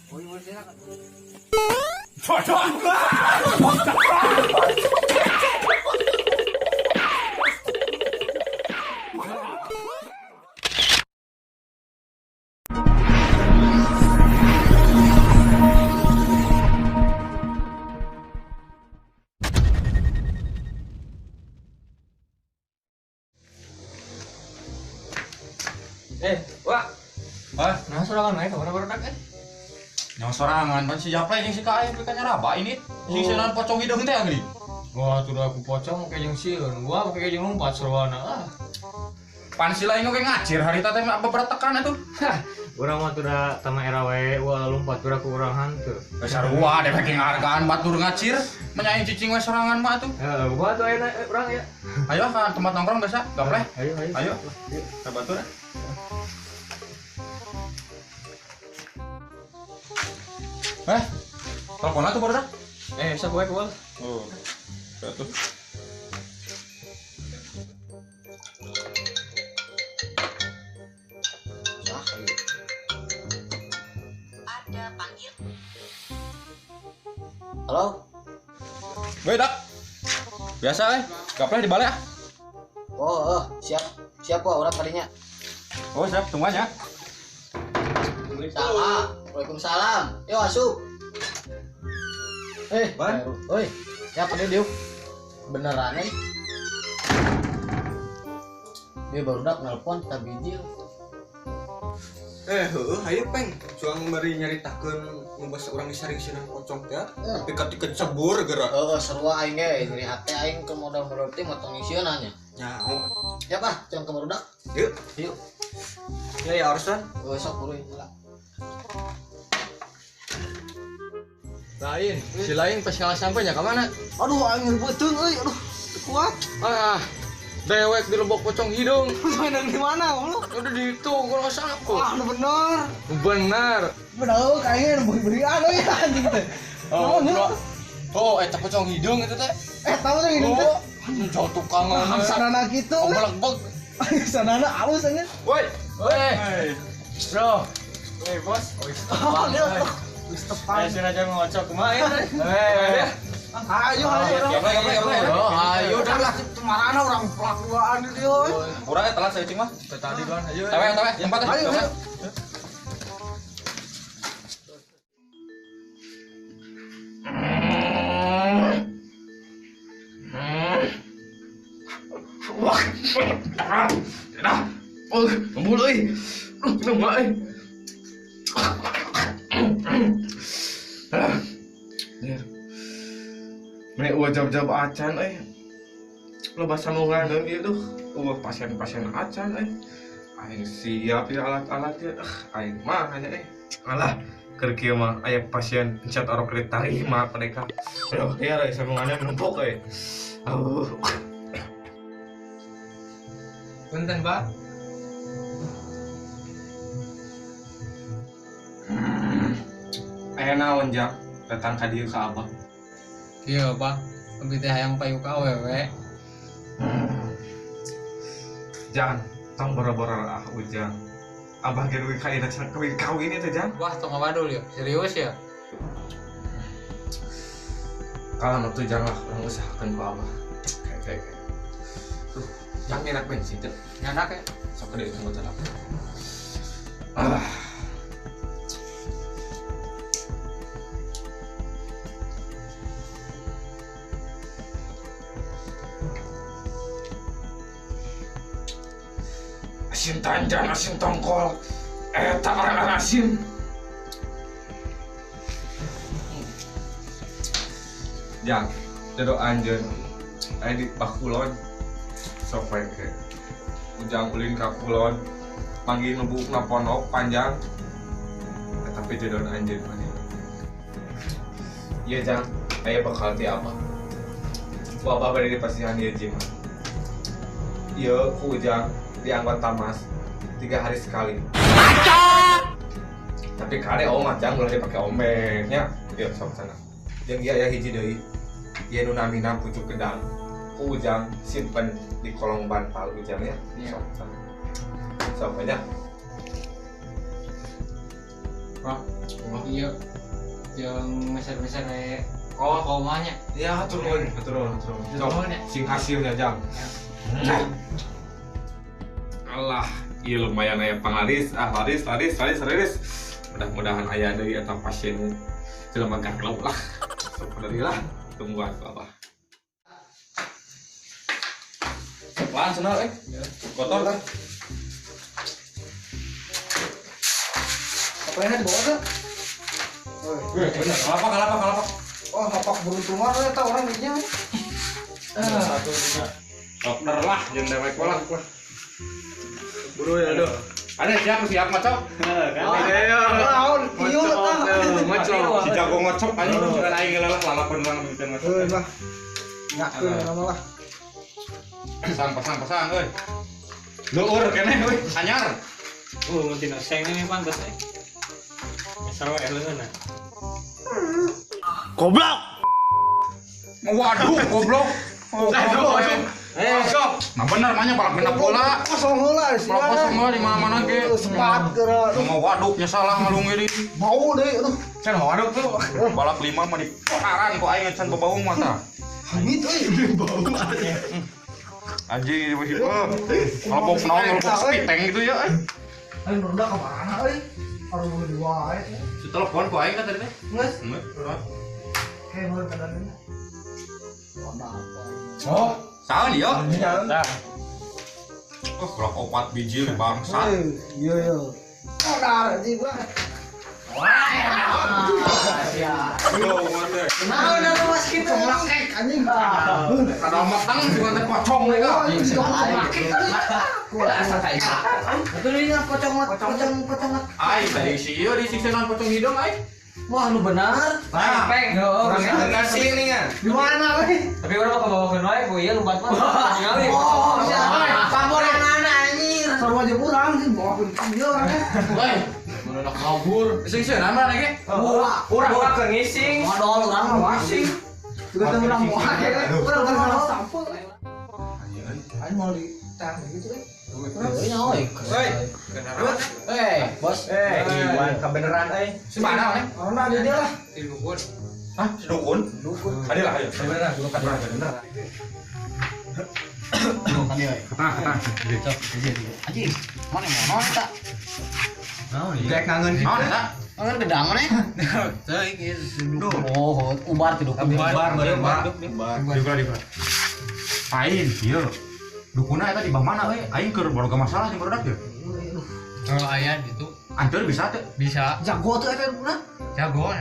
Oh, iya sih. Wah. Hah? Nah, sorangan naik ka mana barudak eh? Nyawa sorangan pan si Japlay jeung si Kae pikeun nyaraba ini. Sing seunan pocong hideung teh geuning. Wah, tuh aku pocong make jeung sieun. Gua make jeung lompat sarwana ah. Pan si lain oge ngacir harita teh beberetekan atuh. Hah, urang mah tuh da tama era wae, wah lompat urang ku urang hanteu. Geus sarua dewek ngahargaan batur ngacir, menyaing cicing we sorangan mah atuh. Heeh, gua tuh ayeuna urang ya. Ayo ka tempat nongkrong biasa, gapleh. Ayo, ayo. Ayo. Ka batur. Eh, teleponan tuh baru dah. Sok we kual. Oh. Satu. Ada panggil. Halo. Woi, Dak. Biasa gapleh di balai ah. Oh, siap. Siap wah urang tadinya. Oh, siap, tungguan ya. Salam. Waalaikumsalam. Yo asup. Ban. Oi. Siapa dia diuk? Beneran eh. Dia baru dak nelpon kita bijil. Heueuh hayu peng. Cuang bari nyaritakeun nu basa urang disaring-saring pocong teh. Tapi ketika cebur geura. Heeh, sarua aing ge nyeri hate aing ke modal-modal teh motong isieun nya. Nyaho. Siap ah, cuang ke barudak. Yuk. Yuk. Ya ya harusnya. Oh, sok buru lah. Lain, si lain pas kalah sampainya ke mana? Aduh, aing beuteung euy, aduh, kuat. Ah, dewek di lubuk pocong hidung. Mainan di mana lu? Udah di itu, gua nggak salah. Ah, bener. Bener. Bener, kayaknya beri-berian euy anjing teh. Oh, oh, eta pocong hidung itu teh. Tahu teh hidung teh. Jauh tukangan. Sanana kitu. Belek-bek. Sanana alus anjing. Woi. Woi. Bro. Woi, bos. Oh, dia. Wis tepan. Ayo aja ngocok kumaha ya. Ayo ayo. Oh, ayo dah lah. Marana urang pelakuan di dieu euy. Urang telat saya cing mah. Tadi doan ayo. Tawe, tawe, tempat Ayo. Wah. Dah. Oh, ngebul euy. Minum euy. Mene eueuh jab-jab acan euy. Loba sambungan ieu tuh. Eueuh pasien-pasien acan euy. Aing siap ya alat-alat ya. Aing mah hanya euy. Alah, keur kieu mah aya pasien pencet orok diterima mereka. Aduh, ieu euy sambunganna numpuk euy. Aduh. Punten, Pak. Aya naon jang datang ka dieu ka abah? Iya, Pak. Abdi teh hayang payu ka awewe. Jang, tong boro-boro ah ujang. Abah ge duwi ka ina can kawin itu jang. Wah, tong ngawadul ya. Serius ya? Kalau tuh jang lah, urang usahakeun ku abah. Kayak. Tuh, jang enak bensin teh. Enak ya? Sok deui tunggu teh. Ah. Asin tanjan, asin tongkol, eta orang asin. Jang, jodoh anjeun, aya di bakulon, sok we ke. Ujang ulin ka kulon, manggih nu buukna pondok panjang, tapi jodoh anjeun mah. Ieu jang, aya bekal ti abah. Ku abah bade dipasihan ieu jimat. Ieu ku ujang dianggap tamas 3 hari sekali. Tapi kade omat jang ulah dipake ombeknya. Yuk sok sana. Jeung ieu aya hiji deui. Ieu nu namina pucuk gedang. Ku ujang simpen di kolong bantal ujang ya. Sok sana. Sok banyak. Wah, Iya. Yang meser-meser we. Oh, komanya. Ya, turun, turun, turun. Sing hasilnya jang. Allah, iya lumayan aya panglaris, ah laris, laris, laris, laris. Mudah-mudahan aya deui eta pasien jelema galau lah. Sok deui lah, tungguan ku abah. Pelan senal eh. Kotor kan? Apa yang dibawa tuh? Bener, kalapak, kalapak, kalapak. Oh, lapak beruntungan eta orang dinya. Satu dua. Dokter lah, jeung dewek lah. Buru ya, aduh. Ada siap siap ngocok. Naon ieu tah. Ngocok. Si jago ngocok anjing juga aing ngelelah lalakon urang mimpian ngocok. Heuh lah. Nyakeun nama lah. Pasang pasang pasang euy. Luur keneh euy, anyar. Mun tina seng ini pantes euy. Asal wae leungeunna. Goblok. Waduh, goblok. Eh, nah bener mah nya balak genep bola. Kosong heula sih. Balak kosong heula di mana-mana ge. Sepat geura. Mau waduknya salah ngalung ini. Bau deui aduh. Can waduk tuh. Balak lima mah di kotaran ku aing can bebaung mah tah. Hangit euy. Bau. Anjing di kalau bau naon ngelupuk sepiteng gitu ya euy. Aing ronda ka mana euy? Harus di wae. Si telepon ku aing kan tadi teh. Geus. Geus. Kayak mun kadannya. Ronda apa? Oh, saha nih yo? Oh, kurang 4 biji bangsat. Iya iya. Modar anjing gua. Naon anu mas kitu ngelakek anjing. Kada matang juga teh pocong deui ka. Atuh ini pocong pocong pocong. Ai tadi si ieu disiksa pocong hidung ai. Wah, nu benar. Nah, peng. Urang ngasih nih kan. Di mana euy? Tapi urang mah kabawakeun wae ku ieu lumpat mah. Ningali. Oh, siapa? Paborangan anjir. Sarua jeung urang sih bawakeun ieu orangnya. Woi, mun kabur. Sing-sing mana ge? Urang mah keur ngising. Modal urang mah ngising. Juga teh urang moal ya. Urang teh salah sampul. Aing mau di tah gitu euy. Woi, Woi, eh, bos. Eh, iwan kebeneran euy. Si mana euy? Corona dia dia lah. Di dukun. Hah, si dukun? Dukun. Adil lah ayo. Beneran, dukun. Beneran. Dukun dia euy. Ketah, ketah. Cok, anjing. Mana mono eta? Naon ieu? Dek ngangeun Naon eta? Ngangeun gedang mana? Teuing ieu. Oh, ubar ti dukun. Ubar, ubar. Dibuka, dibuka. Aing ieu. Dukuna eta di bawah mana euy? Aing keur boga masalah jeung barudak ye. Kalau aya gitu. Anteur bisa teh? Bisa. Jago tuh eta dukuna. Jago.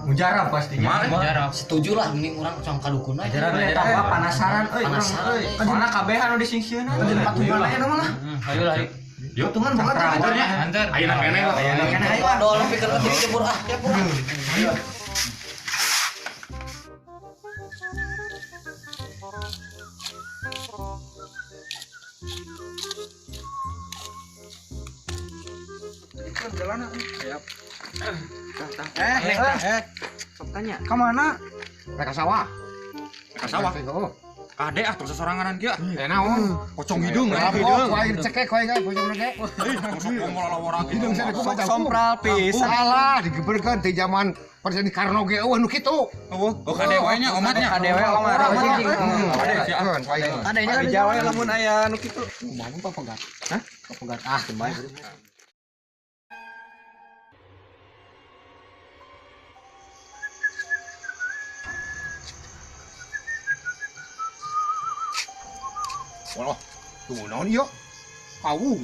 Mujarab pastinya. Mujarab. Setuju lah mending urang cong ka dukuna. Tambah penasaran euy urang euy. Soalna kabeh anu disingsieunan. Patungan aya mah lah. Ayo lah. Yo, Patungan banget. Anternya. Anter. Ayeuna keneh lah. Ayeuna keneh ayo. Dol pikir teh cebur ah, cebur. Ayo. Jalan siap. Sok tanya. Ka mana? Rek ka sawah. Rek ka sawah. Kade ah terus soranganan kieu. Eh naon? Pocong hidung. Oh, ku aing cekek ku aing pocong ge. Sok ngomong lalawara hidung saya ku baca. Sompral pisan. Salah digeberkeun ti zaman Presiden Karno ge eueuh nu kitu. Eueuh, oh kade wae nya omatnya. Kade wae omat. Kade sih ah. Kade nya di Jawa lamun aya nu kitu. Kumaha papegat? Hah? Papegat ah kumaha. Walah, tunggu naon ieu? Kawung.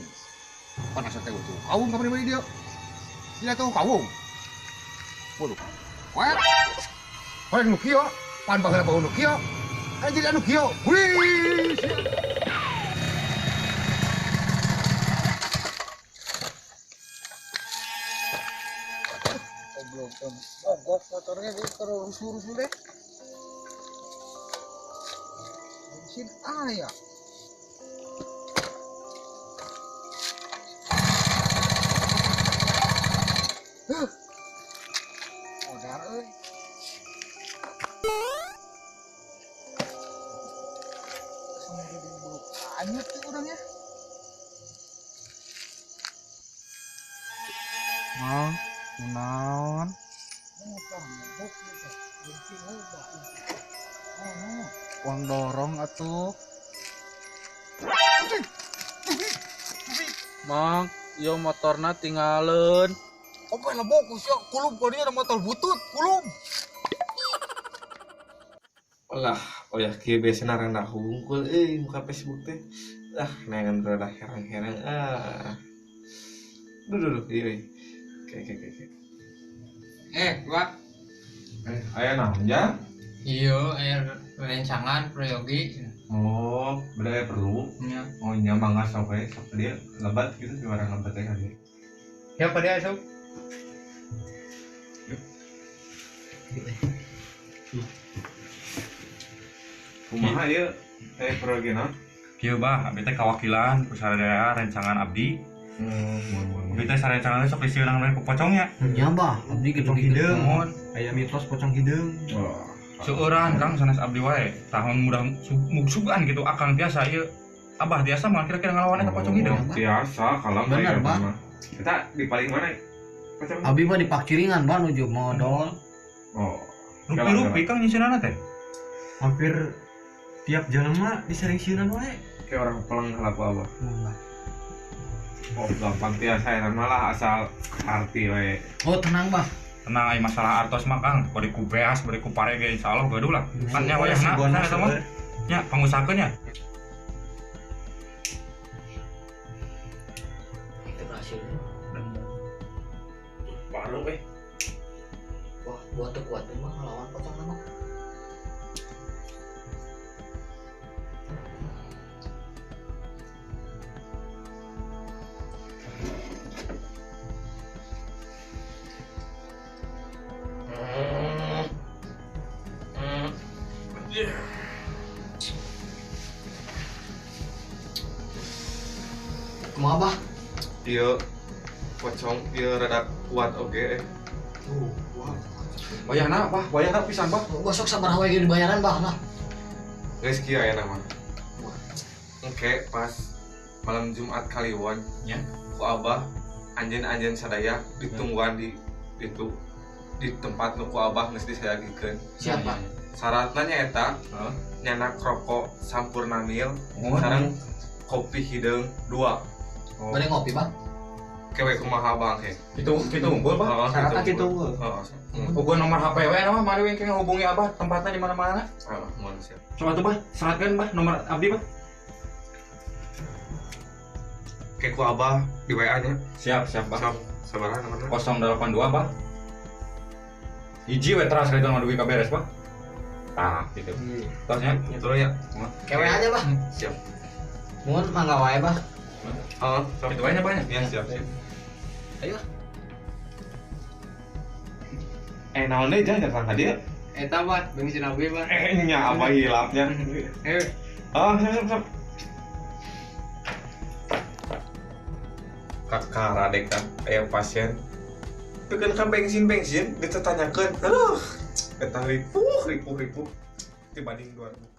Panas teh tuh. Kawung kapan beli dia? Dia tuh kawung. Waduh. Wah. Wah nu kieu, pan baheula bau nu kieu. Anjir anu kieu. Wih. Goblok, mogok motornya dia terus rusuh-rusuh deh. Bensin aya. Huh. Modar euy. Sampai di bulu anyut tuh orangnya. Mau. Naon? Uang dorong atuh. Mang, yo motorna tinggalin. Apa lebok sia kulub kau dia ada motor butut, kulub. Lah, oh ya kieu biasana randa hungkul euy muka Facebook teh. Ah, neangan rada herang-herang ah. Duh duh duh ieu euy. Oke. Wak. Aya naon ja? Iya, aya rencangan prayogi. Oh, berarti perlu. Nya. Oh, nya mangga sok we, sok dia lebat gitu di warang lebat teh kan. Ya pada esuk. Kumaha ieu teh prayogi naon? Kieu bah, abdi teh kawakilan ku sadaya rencangan abdi. Abdi teh sarencangan sok disieunang we ku pocongnya. Nya bah, abdi pocong hideung. Aya mitos pocong hideung. Oh. Seueuran Kang sanes abdi wae. Tahun mudah mugsugan gitu akang biasa ieu. Abah biasa mah kira-kira ngalawan eta pocong hideung. Biasa kalau bener bah. Kita di paling mana? Pocong. Abi mah di Pakiringan bah nuju modal. Oh. Rupi-rupi Kang nyieunana teh. Hampir tiap jelema disering-sieunan wae. Kayak orang peleng laku abah. Oh, gampang tiasa ya malah asal arti we. Oh, tenang bah. Tenang ai masalah artos mah Kang, bari ku beas, bari ku pare ge insyaallah gaduh lah. Kan nya wayahna eta mah. Nya pangusahakeun nya. Itu berhasil. Baru we. Wah, buat teu kuat mah ngelawan pocong mah. Kumaha bah? Ieu pocong ieu rada kuat oge. Tuh, wah. Wayahna bah, wayahna pisan bah. Besok sabaraha we dibayaran bah lah. Geus kieu aya mah. Engke pas malam Jumat Kaliwon nya ku abah anjeun-anjeun sadaya ditungguan di itu di tempat nu ku abah geus disayagikeun. Siapa? Syaratna nya eta nyanak rokok Sampurna Mil sareng kopi hideung 2. Oh. Bade ngopi, Bang? Kewe kumaha Bang ke? Kitu unggul, Bang. Syaratna kitu unggul. Heeh. Hubungan nomor HP we mah mari we engke ngahubungi Abah tempatna di mana-mana. Heeh, mohon siap. Coba tuh, Bah, seratkeun, Bah, nomor abdi, Bah. Ke ku Abah di WA nya. Siap, siap, Bah. Siap. Sabaraha nomorna? 082, Bah. Hiji we teras ka mah dugi ka beres, Bah. Tah, gitu. Tos nya. Terus ya. Kewe aja, Bah. Siap. Mun mangga wae, Bah. Oh, itu aja banyak. Ya, siap, siap. Ayo. Naon deui jangan datang ka dieu? Eta bah, bensin abdi bah. Nya apa hilapnya? Oh, siap, siap. Kakak radek kan, aya pasien. Pikeun ka bensin-bensin ditetanyakeun. Aduh, eta ripuh. Dibanding 2000.